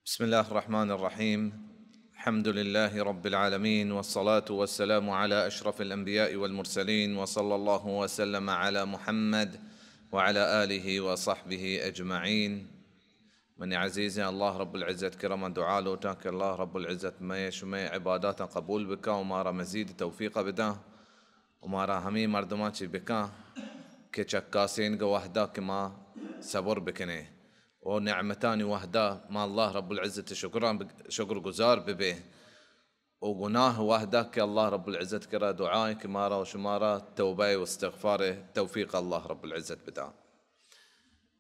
بسم الله الرحمن الرحيم. الحمد لله رب العالمين، والصلاة والسلام على أشرف الأنبياء والمرسلين، وصلى الله وسلم على محمد وعلى آله وصحبه أجمعين. منی عزیزیں، اللہ رب العزت کرا من دعا لوٹاں کہ اللہ رب العزت مئے شمئے عباداتاں قبول بکا و مارا مزید توفیق بداں و مارا ہمے مردماں چی بکاں کہ چکاسینگ وہدا کہ ما صبر بکنیں و نعمتانی وہدا ما اللہ رب العزت شکراں بگ-، شکر گزار ببیں و گناہ وہدا کہ اللہ رب العزت کرا دعائیں کہ مارا و شمارا توبہ و استغفار توفیق اللہ رب العزت بداں۔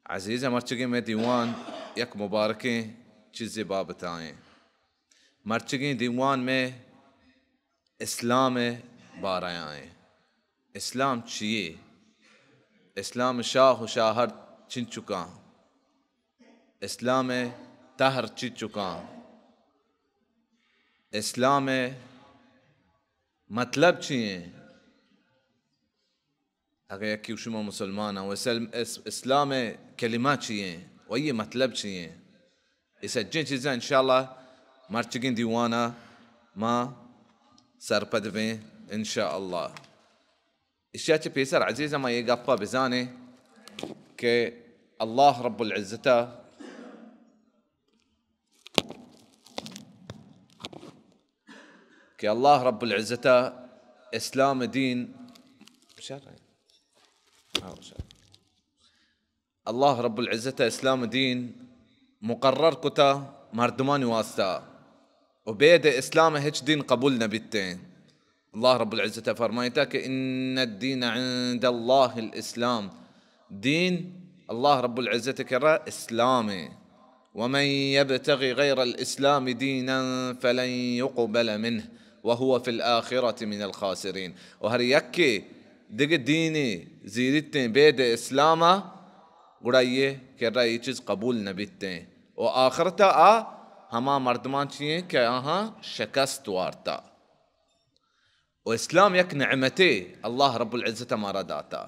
عزیز، مرچگیں مئے دیوان یک مبارکیں چیزے بابتائیں۔ مرچگیں دیوان مئے اسلام بارایائیں۔ اسلام چیے؟ اسلام شاہ و شاہر چنچکاں؟ اسلام تہر چنچکاں؟ اسلام مطلب چیے؟ اگہ یکے شما مسلماناں و اسل-، اس-، اسلام کلمہ چیے و یہ مطلب چیے؟ یہ سجیں چیزاں انشاءاللہ مرچگیں دیوانا ما سرپد بیں انشاءاللہ۔ اشیا چہ پیسر عزیز ما یہ گپا بزانیں کہ اللہ رب العزت کہ اللہ رب العزت اسلام دین، اللہ رب العزت اسلام دین مقرر کتا مردمانی واسطہ و بید اسلام ہچ دین قبول نہ بیتیں۔ اللہ رب العزت فرمائتا کہ ان الدین عند اللہ الاسلام، دین اللہ رب العزت کرا اسلام ہے۔ ومن يبتغ غير الاسلام دينا فلن يقبل منه وهو في الآخرة من الخاسرين۔ و ہر یکے دگہ دینی زیریتیں بید اسلاما، گڑا یہ کرا یہ چیز قبول نہ بیتیں و آخرتا آ ہما مردمان چیئیں کہ آہاں شکست وارتا۔ و اسلام یک نعمتے اللہ رب العزت مارا داتا۔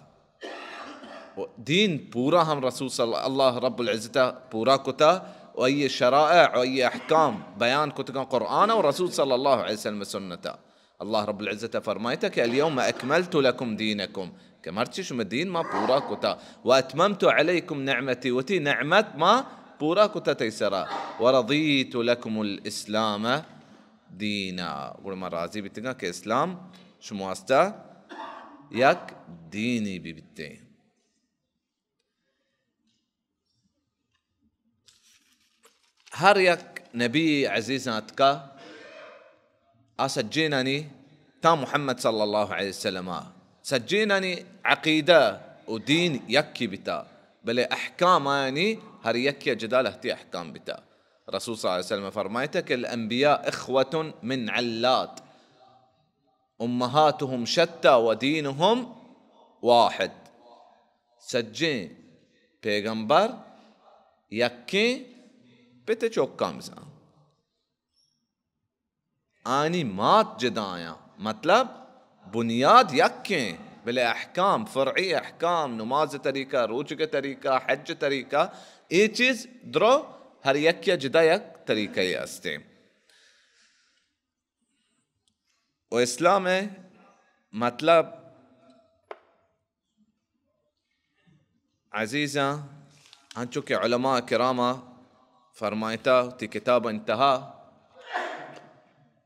و دین پورا ہم رسول صلی اللہ رب العزت پورا کتا و ای شرائع و ای احکام بیان کتگاں قرآن و رسول صلی اللہ علیہ وسلم سنتا۔ اللہ رب العزت فرمائتا کہ الیوم اکملت لکم دینکم، کہ مرچی شما دین ما پورا کتا، و اتممت علیکم نعمتی، وتی نعمت ما پورا کتا تئی سرا، و رضیت لکم الاسلام دینا، گڑا ما راضی بیتگاں کہ اسلام شما واسطہ یک دینی بہ بیتیں۔ ہر یک نبی عزیزاں اتکا، آ سجینانی تا محمد صلی اللہ علیہ وسلم، سجینانی عقیدہ و دین یکی بیتا، بلے احکام آیانی ہر یکی جدا لہتی احکام بیتا۔ رسول صلی اللہ علیہ وسلم فرمائتا کہ الانبیاء اخوة من علات، امہاتہم شتی و دینہم واحد۔ سجیں پیغمبر یکیں پت چوکاں بزاں، آنی مات جدایاں، مطلب بنیاد یکیں، بلے احکام، فرعی احکام، نماز طریقہ، روچگ طریقہ، حج طریقہ، اے چیز درو ہر یکیا جدا یک طریقہ استیں۔ و اسلام ء مطلب عزیزاں، انچو کہ علماء کراما فرمائتا وتی کتاب انتہا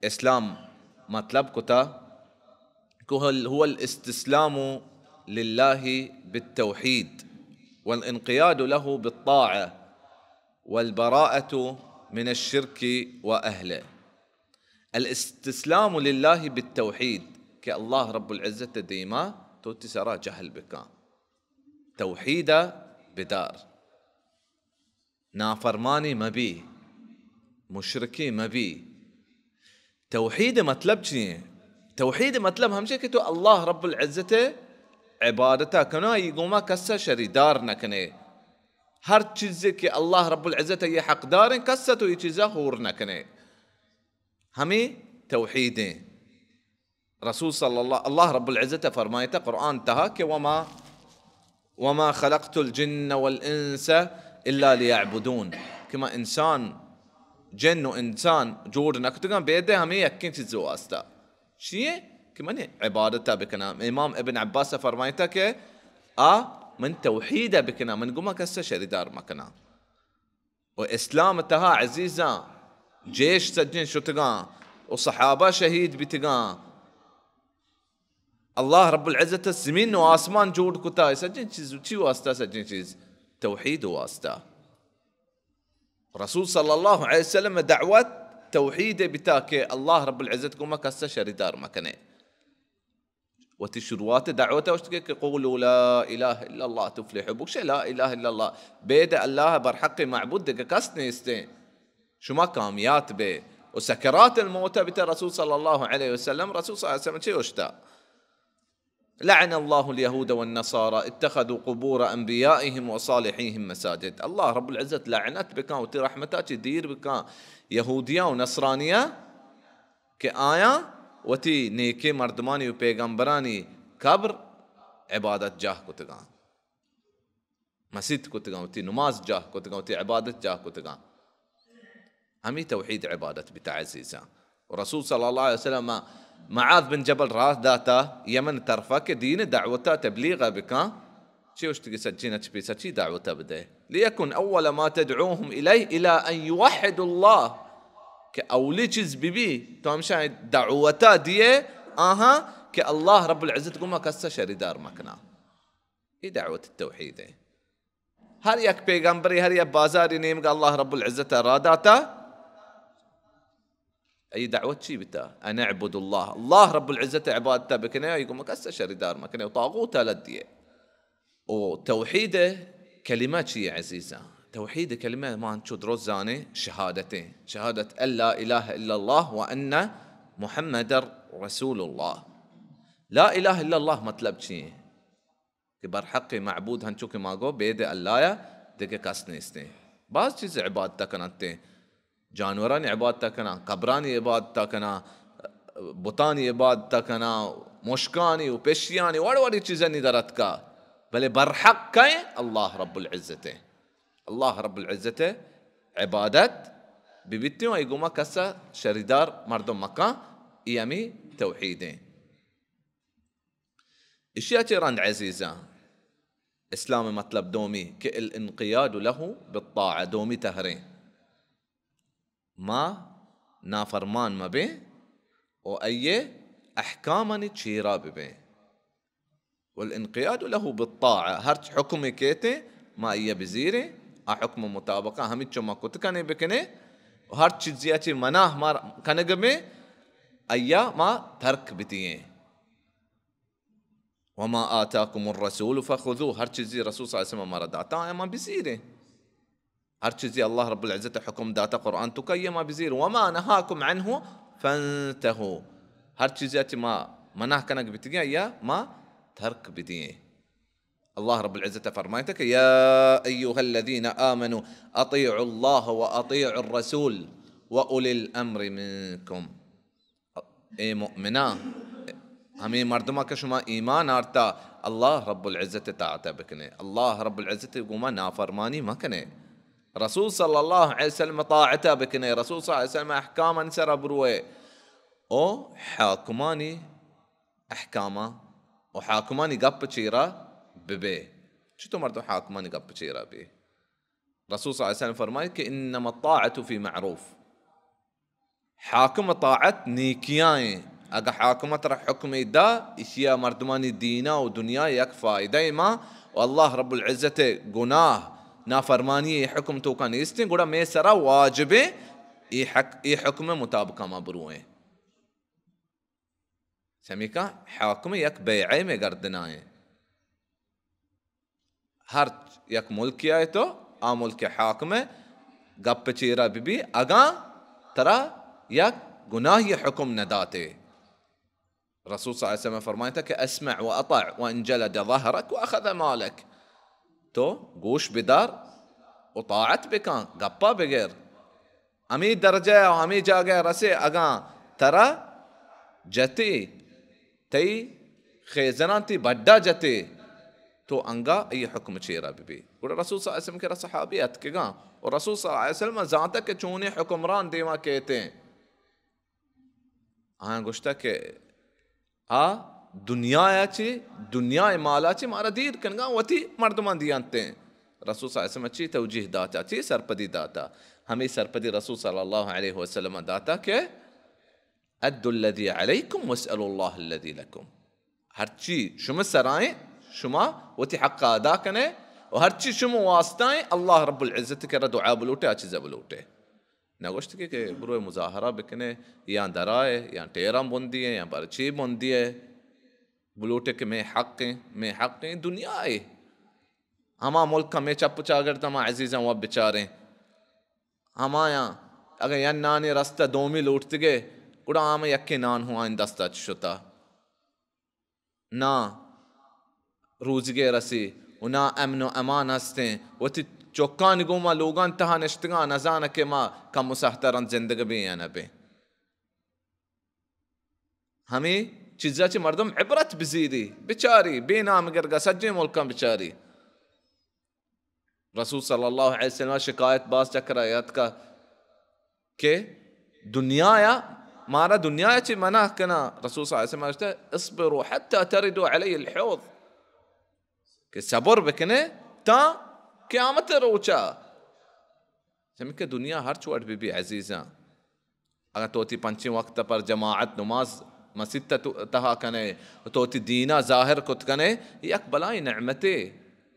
اسلام مطلب کتا کہ هو الاستسلام لله بالتوحيد والانقياد له بالطاعة والبراءة من الشرك وأهله۔ الاستسلام لله بالتوحيد، کہ اللہ رب العزت دیما تو وتی سرا جہل بکاں، توحید بدار، نافرمانی مبی، مشرکی مبی۔ توحید مطلب چی ہیں؟ توحید مطلب ہمشہ کہ تو اللہ رب العزت عبادتا کنا، ای گوما کسا شریدار نکنے۔ ہر چیزے کہ اللہ رب العزت یہ حقدار ہیں، کسا تو یہ چیزا ہور نکنے۔ ہمیں توحید ہیں۔ رسول صلی اللہ، اللہ رب العزت فرمائتا قرآن تہا کہ وما، وما خلقت الجن والانس الا ليعبدون، کہ ما انسان جن و انسان جوڑ نہ کتگاں، بیدے ہمے یکیں چیز واسطہ۔ چیئے؟ کہ من عبادت بکناں۔ امام ابن عباس فرمائتا کہ آ من توحید بکناں، من گما کس شریدار مکناں۔ و اسلام تہا عزیزاں، جیش سجیں شتگاں و صحابہ شہید بیتگاں۔ اللہ رب العزت زمین و آسمان جوڑ کتا، سجیں چیز چی واسطہ؟ سجیں چیز توحید واسطہ۔ رسول صلی اللہ علیہ وسلم دعوت توحید بتا کہ اللہ رب العزت گما کس شریدار مکنے۔ وتی شروعات دعوت اشتگے کہ قولوا لا اله الا الله تفلحوا، بگشے لا اله الا الله، بید اللہ برحق معبود دگہ کس نیستیں، شما کامیات بے۔ و سکرات الموت بیتا رسول صلی اللہ علیہ وسلم، رسول صلی اللہ علیہ وسلم چے اشتا؟ لعن الله اليهود والنصارى اتخذوا قبور انبيائهم وصالحيهم مساجد۔ اللہ رب العزت لعنت بکن، وتی رحمتا چی دیر بکن یہودیاں و نصرانیاں کہ آیاں وتی نیکیں مردمانی و پیغمبرانی قبر عبادت جاہ کتگاں، مسیت کتگاں، وتی نماز جاہ کتگاں، وتی عبادت جاہ کتگاں۔ ہمی توحید عبادت بیتا عزیزاں۔ و رسول صلی اللہ علیہ وسلم معاذ بن جبل راہ داتا یمن طرفا کہ دین دعوتا تبلیغا بکاں۔ چی اشتگی سجین اچ پیسا چی دعوتا بدے؟ ليكن أول ما تدعوهم إليه إلى أن يوحدوا الله۔ کہ اولی چیز بی بی تو ہمشاں دعوتا دیے آہاں کہ اللہ رب العزت گما کسا شریدار مکنا۔ ای دعوت توحید ہے۔ ہر یک پیغمبری، ہر یک بازاری نیمگا اللہ رب العزت را داتا۔ ای دعوت چی بتا؟ ان اعبدوا اللہ، اللہ رب العزت عبادتا بکنے، ای گما کسا شریدار مکنے و طاغوتا لدیے۔ و توحید کلمہ چی عزیزاں؟ توحید کلمہ ما انچو درست زانے شہادتیں، شہادت ان لا الہ الا اللہ و ان محمد رسول اللہ۔ لا الہ الا اللہ مطلب چی ہیں؟ کہ برحق معبود ہنچو کہ ما گو بید اللہ یا دگہ کس نیستیں۔ باز چیز عبادت کننتے، جانورانی عبادت کناں، قبرانی عبادت کناں، بتانی عبادت کناں، مشکانی و پشیانی وڑ وڑی چیزانی در اتکا، بلے برحق کئیں؟ اللہ رب العزت ہے۔ اللہ رب العزت ہے عبادت ببیتیں و ای گما کسا شریدار مردم مکاں، ای ہمی توحیدیں۔ اشیا چہ رند عزیزاں، اسلام مطلب دومی کہ الانقیاد له بالطاعہ، دومی تہریں۔ ما نافرمان مبیں و ایے احکامانی چیرا ببیں۔ والانقیاد له بالطاعہ، ہرچ حکم کیتے ما ایے بزیریں، آ حکم مطابقا ہمچو ما کت کنے بکنے، و ہر چیزیا چہ منع ما کنگ بیں، ایا ما ترک بدییں۔ وما آتاکم الرسول فخذوه، ہر چیزی رسول صلی اللہ علیہ وسلم مارا داتا، آیا ما بزیریں۔ ہر چیزی اللہ رب العزت حکم داتا قرآن تو کئی ما بزیر۔ وما نهاکم عنه فانتهوا، ہر چیزی چہ ما منع کنگ بتگیں، آیا ما ترک بدییں۔ اللہ رب العزت فرمائتا کہ یا ایها الذین آمنوا اطیعوا الله واطیعوا الرسول واولی الامر منکم۔ اے مؤمناں، ہمے مردماں کہ شما ایمان آرتا، اللہ رب العزت طاعت بکنے۔ اللہ رب العزت گوما نافرمانی مکنے۔ رسول صلی اللہ علیہ وسلم طاعت بکنے۔ رسول صلی اللہ علیہ وسلم احکامانی سرا بروئے۔ او حاکمانی احکاماں و حاکمانی گپ چیرا ببے۔ چطور مردم حاکمانی گپ چیرا بے؟ رسول صلی اللہ علیہ وسلم فرمائے کہ انما الطاعة فی معروف۔ حاکم طاعت نیکیاں۔ اگہ حاکم ترا حکم دا، اشیا مردمانی دینا و دنیا یک فائدہ ما، و اللہ رب العزت گناہ نافرمانی ای حکم توکا نیستیں، گڑا مے سرا واجبیں ای حق، ای حکم مطابقا ما بروئیں۔ چمیکا حاکم یک بیعہ مے گردنائیں۔ ہر یک ملکی آئے تو آ ملک حاکم گپ چیرا ببی، اگاں ترا یک گناہی حکم نداتے۔ رسول صلی اللہ علیہ وسلم فرمائتا کہ اسمع و اطع و ان جلد ظهرك واخذ مالك۔ تو گوش بدار و طاعت بکن، گپا بگر۔ ہمے درجہ و ہمے جاگہ رسے، اگاں ترا جتے، تئی خیزنان تئی بڈا جتے، تو انگا ای حکم چیرا ببی۔ گڑا رسول صلی اللہ علیہ وسلم کرا صحابی اتکگاں و رسول صلی اللہ علیہ وسلم زانتا کہ چونیں حکمران دیما کیتیں۔ آیاں گوشتا کہ آ دنیا چی، دنیا مالا چی مارا دیر کنگا وتی مردمان دیانتیں۔ رسول صلی اللہ علیہ وسلم چی توجیہ داتا، چی سرپدی داتا؟ ہمیں سرپدی رسول صلی اللہ علیہ وسلم داتا کہ ادوا الذی علیکم واسألوا اللہ الذی لکم۔ ہرچی شما سرائیں، شما وتی حق ادا کنے، و ہرچی شما واسطائیں، اللہ رب العزت کرا دعا بلوٹے، آ چیزا بلوٹے۔ نگوشت کہ، کہ بروئے مظاہرہ بکنے، یا درائے، یا ٹیراں بندی ہے، یا پرچی بندی ہے، بلوٹے کہ میں حق ہیں، میں حق ہیں، دنیا ہے۔ ہما ملک میں چپ چاگرد ہما عزیزاں و بچاریں۔ ہمایاں اگاں یک نانے رستہ دومی لوٹتگے، گڑا آ ہم یکیں نان ہوں آئین دستا چہ شتا۔ نہ روزگے رسی و نہ امن و امان ہستیں۔ وتی چکانی گوما لوگان تہا نشتگاں، نزانہ کہ ما کم و سہتران زندگ بیں یا نہ بیں۔ ہمے چیزا چہ مردم عبرت بزیری، بچاری، بے نام گرگا سجیں ملکاں بچاری۔ رسول صلی اللہ علیہ وسلم شکایت باز چکرا یاتکا کہ دنیا یا مارا دنیا چی منع کنا۔ رسول صلی اللہ علیہ وسلم گوشتا، اصبروا حتی تردوا علی الحوض، کہ صبر بکنے تا قیامت روچا۔ چمیکہ دنیا ہرچ وڑ بی بی عزیزاں، اگاں تو وتی پنچیں وقت پر جماعت نماز مسیت ت-، تہا کنے، تو وتی دینا ظاہر کت کنے، یک بلائی نعمتے۔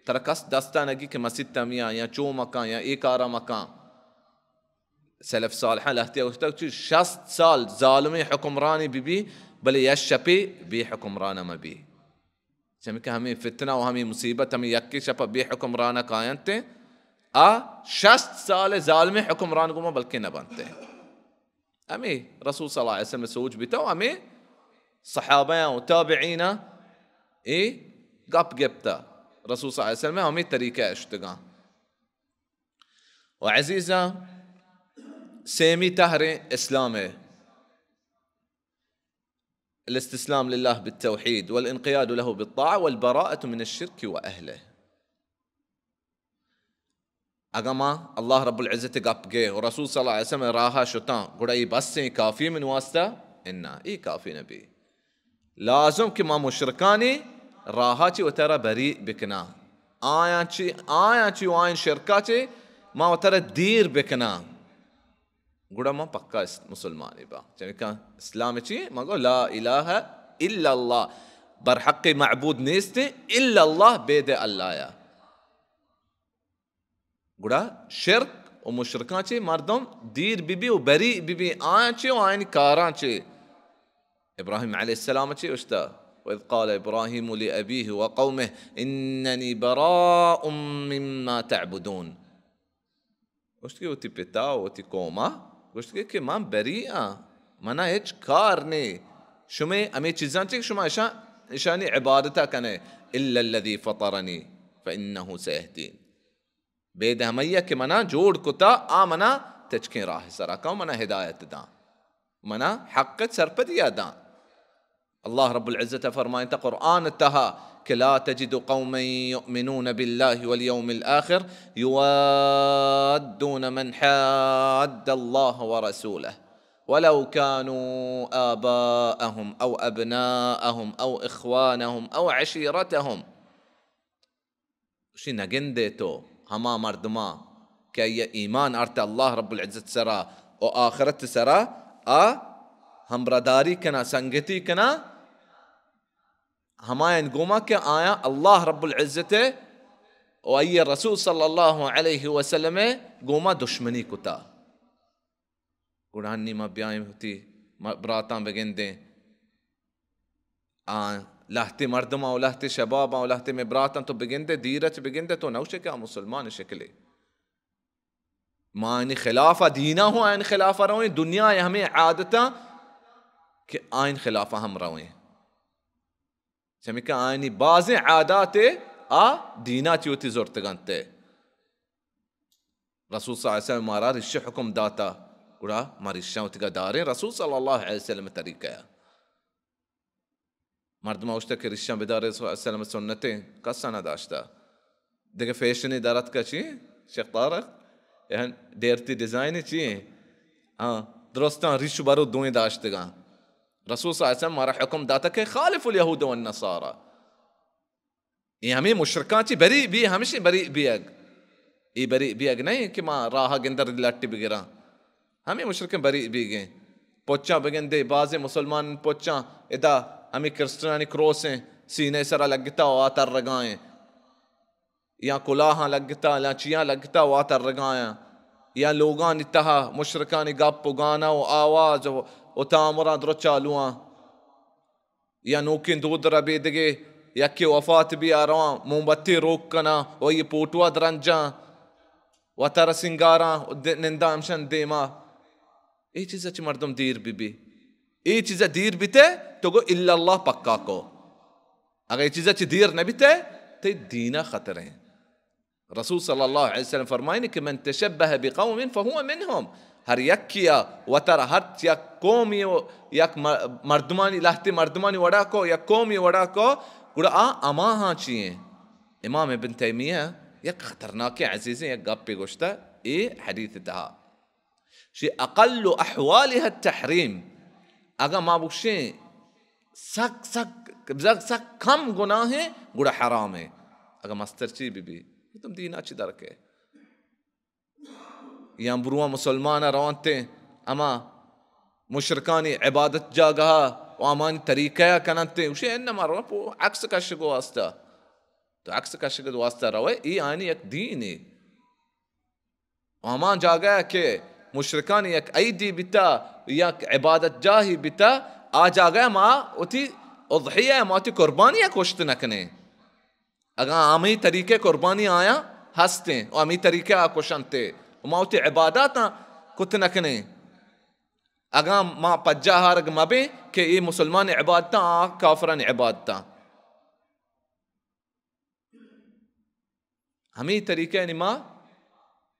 ترا کس دستا نگی کہ مسیت میا یا چو مکان یا اے کارا مکان۔ سلف صالحاں لہتیا گوشتگ، چی شست سال ظالمیں حکمرانی بی بی، بلے یک شپے بے حکمران مبی۔ چمیکہ ہمیں فتنہ و ہمیں مصیبت ہمیں یکے شپا بے حکمران کاینت، آ شست سال ظالمیں حکمران گوما بلکہ نہ بنت۔ ہمیں رسول صلی اللہ علیہ وسلم سوچ بیتا و ہمیں صحابہ و تابعین اے گپ گپتا۔ رسول صلی اللہ علیہ وسلم ہمیں طریقہ اشتگاں۔ و عزیزاں، سیمی تہریں اسلام ہے، الاستسلام لله بالتوحيد والانقياد له بالطاعة والبراءة من الشرك وأهله۔ اگاں ما اللہ رب العزت گپ گے و رسول صلی اللہ علیہ وسلم راہ شتاں، گڑا ای بس ہیں کافی من واسطہ؟ انا، ای کافی نبی۔ لازم کہ ما مشرکانی راہ چی وترا بری بکناں۔ آیاں چی، آیاں چی و آئین شرکا چی ما وترا دیر بکناں۔ گڑا ما پکا اس-، مسلمانی با۔ چمیکہ اسلام چی؟ ما گو لا الہ الا اللہ۔ برحق معبود نیست الا اللہ، بید اللہ یا۔ گڑا شرک و مشرکاں چی مردم دیر بی بی و بری بی بی آیاں چی و آئین کاراں چی۔ ابراہیم علیہ السلام چی اشتا، وإذ قال إبراهيم لأبيه وقومه إنني براء مما تعبدون۔ گوشت کہ وتی پتا و وتی قوما گوشت کہ، کہ من بری آں، منا ہچ کار نے شمے ہمیں چیزاں چی کہ شما اشاں، اشانی عبادتا کنے، الا الذي فطرني فإنه سيهدين۔ بید ہمیا کہ منا جوڑ کتا، آ منا تچکیں راہ سرا کن، منا ہدایت داں، منا حق سرپدیا داں۔ اللہ رب العزت فرمائنتا قرآن تہا کہ لا تجد قوما يؤمنون بالله واليوم الآخر يوادون من حاد الله ورسوله ولو كانوا آباءهم أو أبناءهم أو إخوانهم أو عشيرتهم۔ گوشی، نگندے تو ہما مردماں کہ آئی ایمان آرت اللہ رب العزت سرا و آخرت سرا، آ ہمراہداری کنا، سنگتی کنا، ہمایان گوما کہ آیاں اللہ رب العزت و آئی رسول صلی اللہ علیہ وسلم گوما دشمنی کتا۔ گڑا ہنی ما بیائیں وتی م-، براتاں بگندیں۔ آ لہتے مردماں و لہتے شباباں و لہتے مئے براتاں تو بگندے، دیرچ بگندے، تو نوشے کہ آ مسلمان شکلے۔ ما آئینی خلافا دینا ہوں، آئین خلافا رویں، دنیا ہمیں عادتاں کہ آئین خلافا ہم رویں۔ چمیکہ آئینی بازیں عادات آ دینا چی وتی زرتگنت۔ رسول صلی اللہ علیہ وسلم مارا ریش حکم داتا، گڑا ما ریشاں وتیگا داریں رسول صلی اللہ علیہ وسلم طریقہ۔ مردم اوشتا کہ ریشاں بدارے، رسول صلی اللہ علیہ وسلم سنتیں، کسا نہ داشتا۔ دگہ فیشنی در اتکا چی؟ شیخ طارق؟ اے ڈیرتی ڈیزائن چی؟ ہاں، درستاں ریش و برو دوئیں داشتگاں۔ رسول صلی اللہ علیہ وسلم مارا حکم داتا کہ خالف الیہود والنصارى۔ اے ہمیں مشرکاں چی بری بی، ہمشی بری بیگ۔ اے بری بیگ نہیں کہ ما راہ گندر لٹی بگراں۔ ہمیں مشرکیں بری بیگیں۔ پچاں بگندے، بازیں مسلمان پچاں ادا ہمیں کرسچنانی کروسیں سینے سرا لگتا و آ ترگائیں۔ یا کلاہاں لگتا، یا چیاں لگتا و آ ترگایاں۔ یا لوگانی تہا مشرکانی گپ و گانا و آواز و، و تامراں درو چالواں۔ یا نوکیں دود ربیدگے، یکے وفات بی آ رواں موم بتی روک کناں و یہ پوٹوا درنجاں و تر سنگاراں و د-، ننداں ہمشن دیما۔ اے چیزا چی مردم دیر بی بی۔ اے چیزا دیر بیتے تو گو الا اللہ پکا کو۔ اگر اے چیزا چی دیر نہ بیتے، تے دینا خطریں۔ رسول صلی اللہ علیہ وسلم فرمائنی کہ من تشبہ بقوم فهو منهم۔ ہر یکیا وترا ہر یک قومی و یک م-، مردمانی، لہتے مردمانی وڑا کو، یک قومی وڑا کو، گڑا آ اماہاں چی ہیں۔ امام ابن تیمیہ یک خطرناکیں عزیزیں یک گپے گوشتا اے حدیث تہا۔ شی اقل احوالها التحریم۔ اگاں ما بگشیں سک، سک، سک، سک کم گناہ ہیں، گڑا حرام ہے۔ اگاں مستر چی بی بی، تم دینا چی درکے؟ یا برواں مسلمان روانتے، اما مشرکانی عبادت جاگہ و امانی طریقہ کننتے، گوشے انما رو پو عکس کشگ واسطہ۔ تو عکس کشگ واسطہ روے، ای آنی یک دینے۔ و ہما جاگہ کہ مشرکانی یک عیدی بیتا، یک عبادت جاہی بیتا، آ جاگہ ما وتی اضحیہ، ما وتی قربانی ء کشت نہ کنیں۔ اگاں ہمے طریقے قربانی آیاں ہستیں و ہمے طریقے آ کشنتے و ما وتی عباداتاں کت نہ کنیں، اگاں ما پجاہ آرگ مہ بیں کہ اے مسلمان عبادتاں، آ کافرانی عبادتاں۔ ہمے طریقہ یعنی ما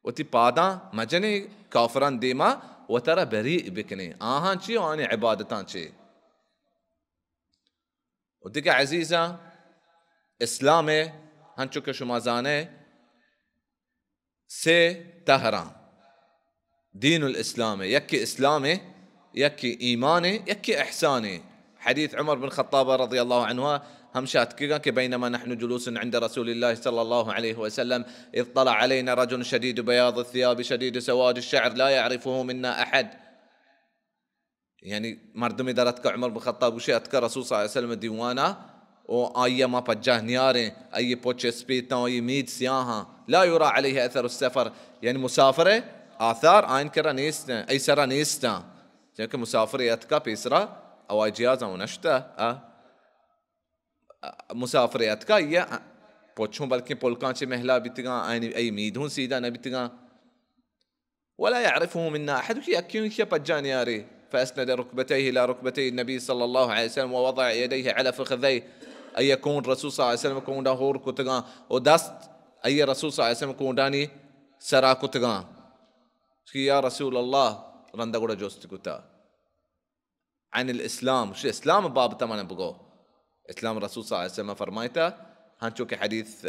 وتی پاداں مجنیں، کافران دیما وترا بری بکنیں، آہاں چی و آنی عبادتاں چی۔ و دگہ عزیزاں، اسلام ء ہنچو کہ شما زانے، سے تہراں۔ دین الاسلام ء، یکے اسلام ء، یکے ایمان ء، یکے احسان ء۔ حدیث عمر بن خطاب رضی اللہ عنہ ہمشہ اتکگاں کہ بینما نحن جلوس عند رسول اللہ صلی اللہ علیہ وسلم اذ طلع علینا رجل شدید بیاض الثیاب شدید سواد الشعر لا یعرفه منا احد۔ یعنی مردمے در اتکا، عمر بن خطاب گوشی، اتکا رسول صلی اللہ علیہ وسلم دیوانا و آئی ما پجاہ نیاریں، آئی پچ اسپیتاں، آئی مید سیاہاں، لا یرا علیہ اثر السفر، یعنی مسافر آثار آئین کرا نیستن، ای سرا نیستن، چونکہ مسافر اتکا پیسرا ہوائی جہاز ہوں نشتا، آ، آ، مسافر اتکا یہ پچھوں بلکہ پلکاں چے مہلا بیتگاں، آئین ای مید ہوں سیدھا نہ بیتگاں۔ ولا يعرفه منا أحد، کہ یکے ہوں ایشی پجاہ نیارے۔ فأسند ركبتيه إلى ركبتي النبي صلى الله عليه وسلم ووضع يديه على فخذيه، آئی کونڈ رسول صلی اللہ علیہ وسلم کونڈا ہور کتگاں و دست آئی رسول صلی اللہ علیہ وسلم کونڈانی سرا کتگاں۔ کہ یا رسول اللہ، رندا گڑا جست کتا۔ عن الاسلام، شی اسلام بابت من بگو۔ اسلام رسول صلی اللہ علیہ وسلم فرمائتا، ہنچو کہ حدیث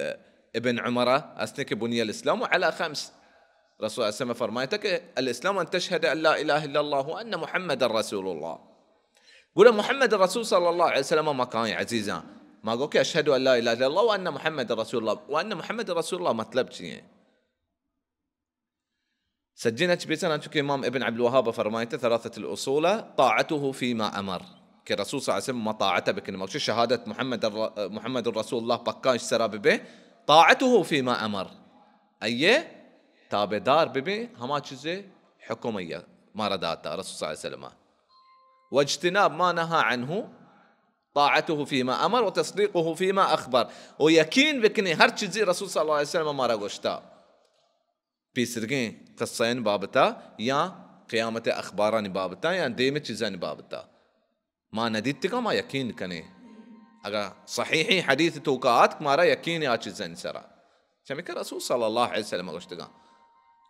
ابن عمر است کہ بني الاسلام على خمس۔ رسول صلی اللہ علیہ وسلم فرمائتا کہ الاسلام ان تشهد ان لا اله الا الله وان محمد رسول الله۔ گڑا محمد رسول صلی اللہ علیہ وسلم ما کائیں عزیزاں؟ ما گو کہ اشهد ان لا اله الا الله وان محمد رسول الله۔ وان محمد رسول الله مطلب چی ہیں؟ سجین اچ پیسر انچو کہ امام ابن عبد الوهاب فرمائیت، ثلاثة الاصول طاعته فيما امر، کہ رسول صلی اللہ علیہ وسلم ما طاعت بکنیں، مقصد شہادت محمد الر-، محمد رسول اللہ پکا اش سرا ببے، طاعته فيما امر، ایے تابعدار ببے ہما چیزے حکم ایہ مارا داتا رسول صلی اللہ علیہ وسلم، واجتناب ما نهى عنه، طاعته فيما امر وتصديقه فيما اخبر، و یقین بکنیں ہر چیزے رسول صلی اللہ علیہ وسلم مارا گوشتا۔ پیسرگیں قصہانی بابتا یا قیامت اخبارانی بابتا یا دیم چیزانی بابتا ما ندیتگاں، ما یقین کنیں۔ اگاں صحیحیں حدیث توکا آتک، مارا یقین آ چیزانی سرا۔ چمیکہ رسول صلی اللہ علیہ وسلم گوشتگاں،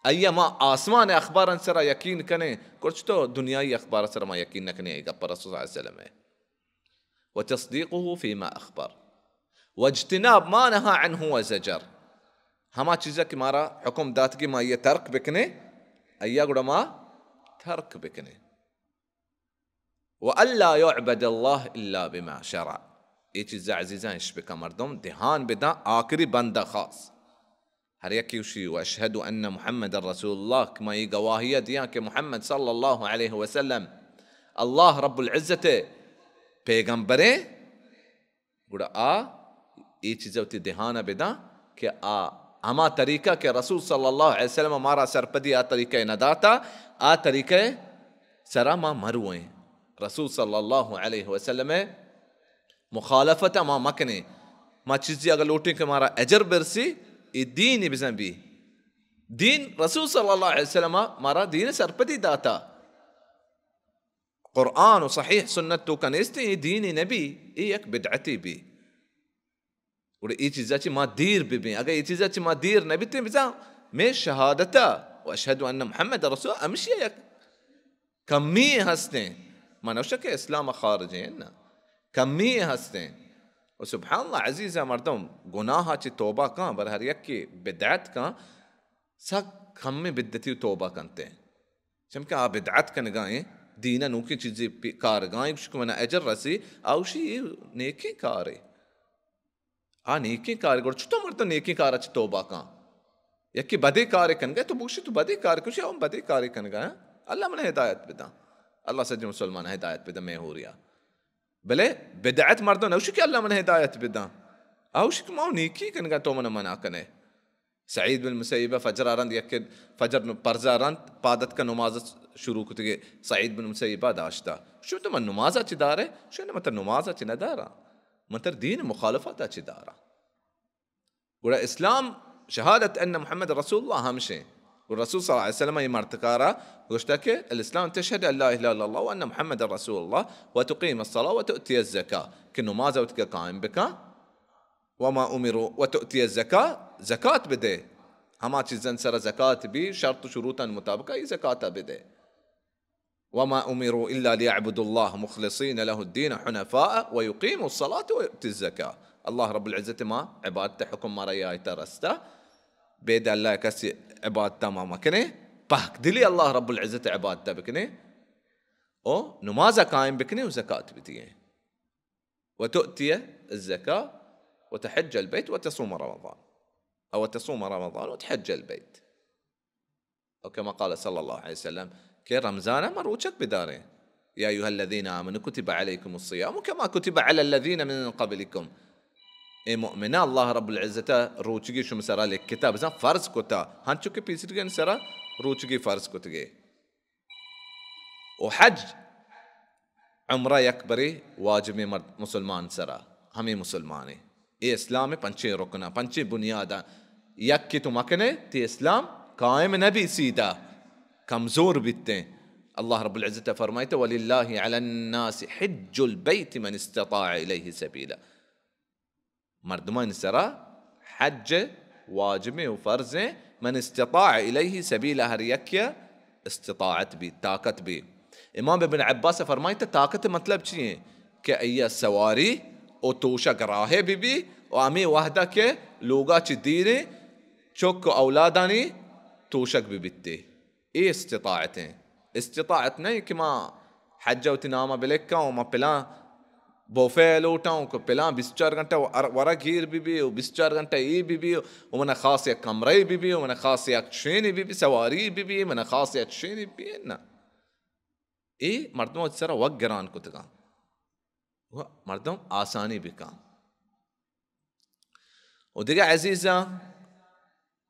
ایا ما آسمان اخبارانی سرا یقین کنیں، کرچ تو دنیای اخبار سرا ما یقین نکنیں، اے گپ رسول صلی اللہ علیہ وسلم ہے۔ وتصديقه فيما أخبر واجتناب ما نهى عنه وزجر۔ ہما چیزا کہ مارا حکم داتگی ما یہ ترک بکنے، ایا گڑا ما ترک بکنے۔ وألا يعبد الله إلا بما شرع۔ اے چیز عزیزاں اش بکن مردم دھیان بداں، آخری بندہ خاص۔ ہر یکی گوشی، وأشهد أن محمد رسول الله، کہ من اے گواہی دیاں کہ محمد صلی اللہ علیہ وسلم اللہ رب العزت پیغمبریں، گڑا آ اے چیز وتی دھیان بداں کہ آ ہما طریقہ کہ رسول صلی اللہ علیہ وسلم مارا سرپدی آ طریقہ نہ داتا، آ طریقہ سرا ما مرویں۔ رسول صلی اللہ علیہ وسلم مخالفت ما مکنیں۔ ما چیزی اگر لوٹیں کہ مارا اجر برسی، اے دین بزن بی۔ دین رسول صلی اللہ علیہ وسلم مارا دین سرپدی داتا۔ قرآن و صحیح سنت توکا نیست، اے دین نبی، اے یک بدعتی بی۔ گڑا اے چیزا چی ما دیر ببیں۔ اگر اے چیزا چی ما دیر نبیتیں، بزاں میں شہادتا و اشہد ان محمد رسول ہمشی یک کمی ہستیں۔ من نوشہ کہ اسلام خارجیں نا، کمی ہستیں۔ و سبحان اللہ، عزیزاں مردم گناہ چی توبہ کن، بر ہر یکی بدعت کن، سک کمیں بدعتی توبہ کنتے۔ چمکہ آ بدعت کنگائیں، دین نوکیں چیزی پی-، کارگائیں، گوشی کہ منا اجر رسی، آوشی اے نیکیں کارے۔ آ نیکیں کارے، گڑا چطور مردم نیکیں کار چی توبہ کن؟ یکی بدے کارے کنگا، تو بوشی تو بدے کار کشی، ہم بدے کارے کنگا۔ اللہ من ہدایت بداں۔ اللہ سجی مسلمان ہدایت بداں، میں ہوریا۔ بلے بدعت مردم نوشی کہ اللہ من ہدایت بداں۔ آوشی کہ ما نیکی کنگا تو من منع کنے۔ سعید بن مسیبہ فجر ءَ رند، یک فجر نو-، پرز ءَ رند، پاد اتک نماز شروع کتگے۔ سعید بن مسیبہ داشتہ۔ شو تو من نماز ءَ چی دارے؟ شو من تو نماز ءَ چی نہ داراں۔ من تر دین مخالفت ءَ چی داراں۔ گڑا اسلام شہادت ان محمد رسول اللہ ہمشیں۔ گڑا رسول صلی اللہ علیہ وسلم اے مردکارا گوشتہ کہ الاسلام تشہد ان لا الہ الا اللہ و ان محمد رسول اللہ و تقیم الصلاة و تؤتی الزکاة، کہ نماز وت کا قائم بکا۔ وما امروا، و تؤتی الزکاة، زکات بدے۔ ہما چیزن سر زکات بی، شرط و شروطن مطابقہ ای زکات بدے۔ وما امروا الا لیعبدوا اللہ مخلصین لہ الدین حنفاء و یقیموا الصلاة و یؤتی الزکاة۔ اللہ رب العزت ما عبادت حکم مارا یہ آیتا رستا۔ بید اللہ کسی عبادت ما مکنے۔ پاک دلی اللہ رب العزت عبادت بکنے۔ او نماز قائم بکنے و زکات بدیے۔ وتؤتي الزكاة وتحج البيت وتصوم رمضان، أو تصوم رمضان وتحج البيت، أو كما قال صلى الله عليه وسلم، کہ رمضان ءَ ما روچگ بداریں۔ يا أيها الذين آمنوا كتب عليكم الصيام كما كتب على الذين من قبلكم۔ اے مؤمناں، اللہ رب العزت ءَ روچگی شما سرا لکھتا، بزاں فرض کتا، ہنچو کہ پیسریگن سرا روچگی فرض کتگے۔ و حج، عمرہ یک برے واجبیں مرد مسلمان سرا، ہمے مسلمانے۔ اے اسلام پنچیں رکنا، پنچیں بنیادا۔ یک کہ تو مکنے، تی اسلام قائم نبی، سیدھا کمزور بیتیں۔ اللہ رب العزت فرمائیتے، وللہ علی الناس حج البیت من استطاع الیہ سبیلا۔ مردمانی سرا حج واجبیں و فرضیں، من استطاع الیہ سبیلا، ہر یکیا استطاعت بی، طاقت بی۔ امام ابن عباس فرمائیتا طاقت مطلب چی ایں؟ کہ ایا سواری و توشگ راہے بی بی و ہمیں وحدہ کہ لوگا چی دیریں چک و اولادانی توشگ بی بیتے۔ اے استطاعت ایں۔ استطاعت نہ ایں کہ ما حج ءَ وتی نام ءَ بلکاں و ما پلان بوفے لوٹاں و کہ پلان بیست چار گھنٹہ ور-، ورگ گیر بی بی و بیست چار گھنٹہ اے بی بی و من خاص یک کمرہ بی بی و من خاص یک چشینے بی بی، سواری بی بی، من خاص یک چشینے بی بی، نہ۔ اے مردم وتی سرا وگ گران کتگاں۔ و مردم آسانی بکاں۔ و دگہ عزیزاں،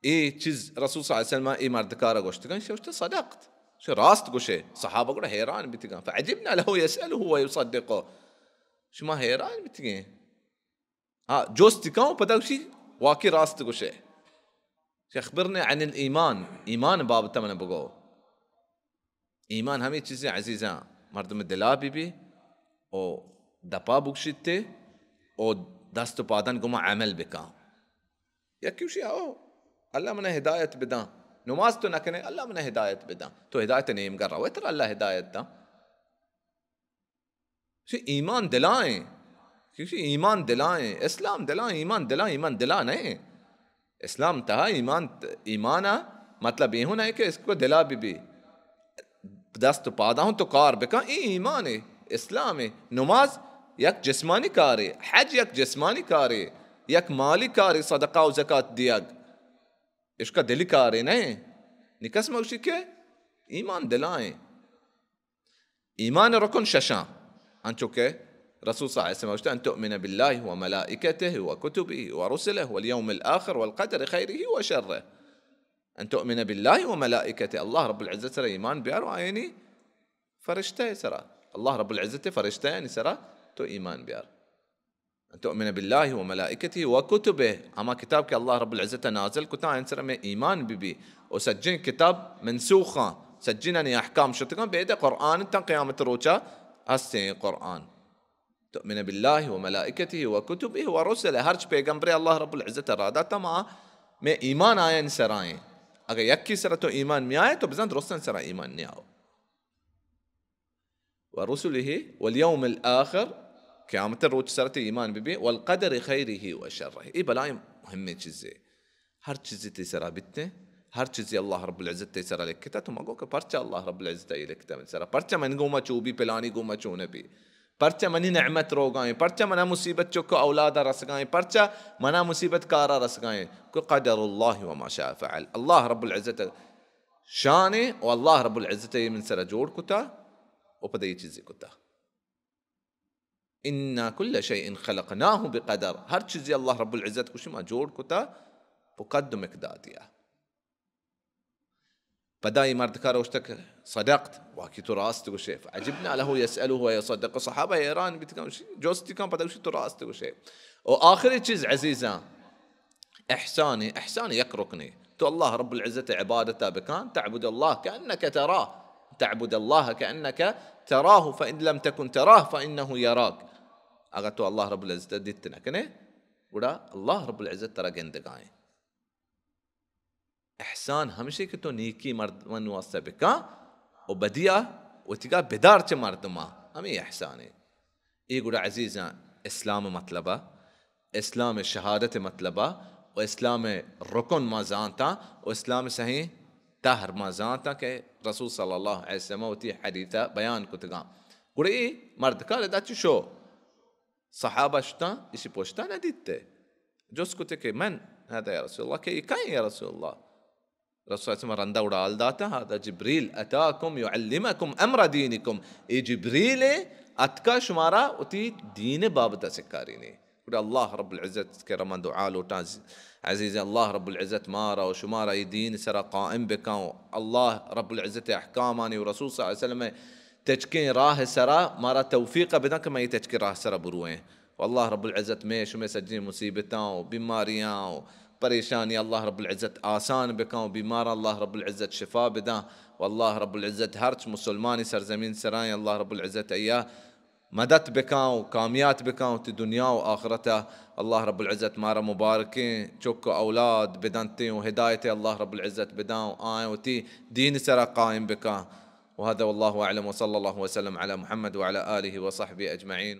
اے چیز رسول صلی اللہ علیہ وسلم اے مردکارا گوشتگاں، شو گوشتہ صدقت، شو راست گوشے۔ صحابہ گڑا حیران بیتگاں، فعجبنا له يسأله ويصدقه۔ شما حیران بیتگیں۔ ہاں، جست کن و پدا گوشی، واقعی راست گوشے۔ اخبرنی عن الایمان، ایمان بابت من بگو۔ ایمان ہمے چیزیں عزیزاں، مردم دلا بی بی و دپا بگشیتے و دست و پادان گما عمل بکن۔ یکی گوشی، او اللہ منا ہدایت بداں، نماز تو نکنے، اللہ منا ہدایت بداں۔ تو ہدایت نیمگا روے، ترا اللہ ہدایت داں۔ چہ ایمان دلائیں، کیونکہ ایمان دلائیں، اسلام دلائیں، ایمان دلائیں، ایمان دلا نہ ایں۔ اسلام تہا ایمان، ایمان ء مطلب اے ہوں نہ کہ اس کو دلا بی بی، دست و پادا ہوں تو کار بکن، اے ایمان ہے، اسلام ہے۔ نماز یک جسمانی کارے، حج یک جسمانی کارے، یک مالی کارے، صدقہ و زکات دیگ، اشکا دلی کارے نہ۔ نکس موشی کہ ایمان دلائیں۔ ایمان رکن ششاں، انچو کہ رسول صلی اللہ علیہ وسلم گوشت، ان تؤمن بالله وملائكته وكتبه ورسله واليوم الآخر والقدر خيره وشره۔ ان تؤمن بالله وملائكته، اللہ رب العزت سرا ایمان بیار و آیانی فرشتہ سرا، اللہ رب العزت فرشتہ یعنی سرا تو ایمان بیار۔ ان تؤمن بالله وملائكته وكتبه، ہما کتاب کہ اللہ رب العزت نازل کتا، آیان سرا میں ایمان بی بی، و سجیں کتاب منسوخاں، سجینانی احکام شتگاں، بید قرآن تاں قیامت روچا ہستیں قرآن۔ تؤمن بالله وملائكته وكتبه ورسله، ہرچ پیغمبر اللہ رب العزت را داتا ما میں ایمان آیان سرائیں۔ اگر یکی سرا تو ایمان میائے تو بزن درستن سرا ایمان نیاؤ۔ ورسله واليوم الآخر، قیامت روچ سرا تی ایمان بی بی، والقدر خيره وشره۔ اے بلائیں مہمیں چیزے۔ ہر چیزی تی سرا بیتیں، ہر چیزی اللہ رب العزت تی سرا لکھتا، تو مگو کہ پرچا اللہ رب العزت ای لکھتا من سرا، پرچا من گوما چو بی، پلانی گوما چو نہ بی، پرچا منی نعمت روگائیں، پرچا منا مصیبت چک اولادا رسگائیں، پرچا منا مصیبت کارا رسگائیں، کہ قدر الله وما شاء فعل۔ اللہ رب العزت شان ہے و اللہ رب العزت ای من سرا جوڑ کتا و پدا یہ چیزی کتا۔ انا كل شيء خلقناه بقدر، ہر چیزی اللہ رب العزت کو شما جوڑ کتا پہ قد و مقدار دیا۔ پدا ای مرد کار اوشتک، صدقت، واقعی تو راست گوشے۔ فعجبنا له يسأله ويصدق۔ صحابہ حیران بیت کن، جوست کن، پدا گوشی تو راست گوشے۔ و آخری چیز عزیزاں، احسان، احسان یک رکنے۔ تو اللہ رب العزت عبادت بکن، تعبد الله كأنك تراه، تعبد الله كأنك تراه، فإن لم تكن تراه فإنه يراك۔ اگر تو اللہ رب العزت دیت نہ کنے، گڑا اللہ رب العزت ترا گندگائیں۔ احسان ہمشی کہ تو نیکی مردمانی واسطہ بکن و بدیا وتیگا بدار چہ مردما، ہمیں احسانے۔ اے گڑا عزیزاں اسلام مطلبہ، اسلام شہادت مطلبہ و اسلام رکن ما زانتاں و اسلام صحیح تہر ما زانتاں کہ رسول صلی اللہ علیہ وسلم وتی حدیث بیان کتگاں۔ گڑا اے مرد کار ادا چی شو؟ صحابہ شتاں، اسی پشتا نہ دیتے۔ جست کتے کہ من هذا يا رسول الله، کہ اے کئے یا رسول اللہ؟ رسول اللہ رندا اڑال داتا، هذا جبريل أتاكم يعلمكم أمر دينكم، اے جبریل اتکا شمارا وتی دین بابت سکارینی۔ گڑا اللہ رب العزت کہ رما دعا لوٹاں، عزیز اللہ رب العزت مارا و شمارا اے دین سرا قائم بکن و اللہ رب العزت احکامانی و رسول صلی اللہ علیہ وسلم تچکیں راہ سرا مارا توفیق بدن کہ ما اے تچکیں راہ سرا برویں۔ و اللہ رب العزت میں شمے سجیں مصیبتاں و بیماریاں و پریشانی اللہ رب العزت آسان بکن و بیماراں اللہ رب العزت شفا بدن و اللہ رب العزت ہرچ مسلمانی سرزمین سرائیں اللہ رب العزت ایا مدد بکن و کامیات بکن و تی دنیا و آخرتا۔ اللہ رب العزت مارا مبارکیں چک و اولاد بدنتیں و ہدایت اللہ رب العزت بدن و آئیں وتی دین سرا قائم بکن۔ وهذا والله أعلم وصلى الله وسلم على محمد وعلى آله وصحبه أجمعين۔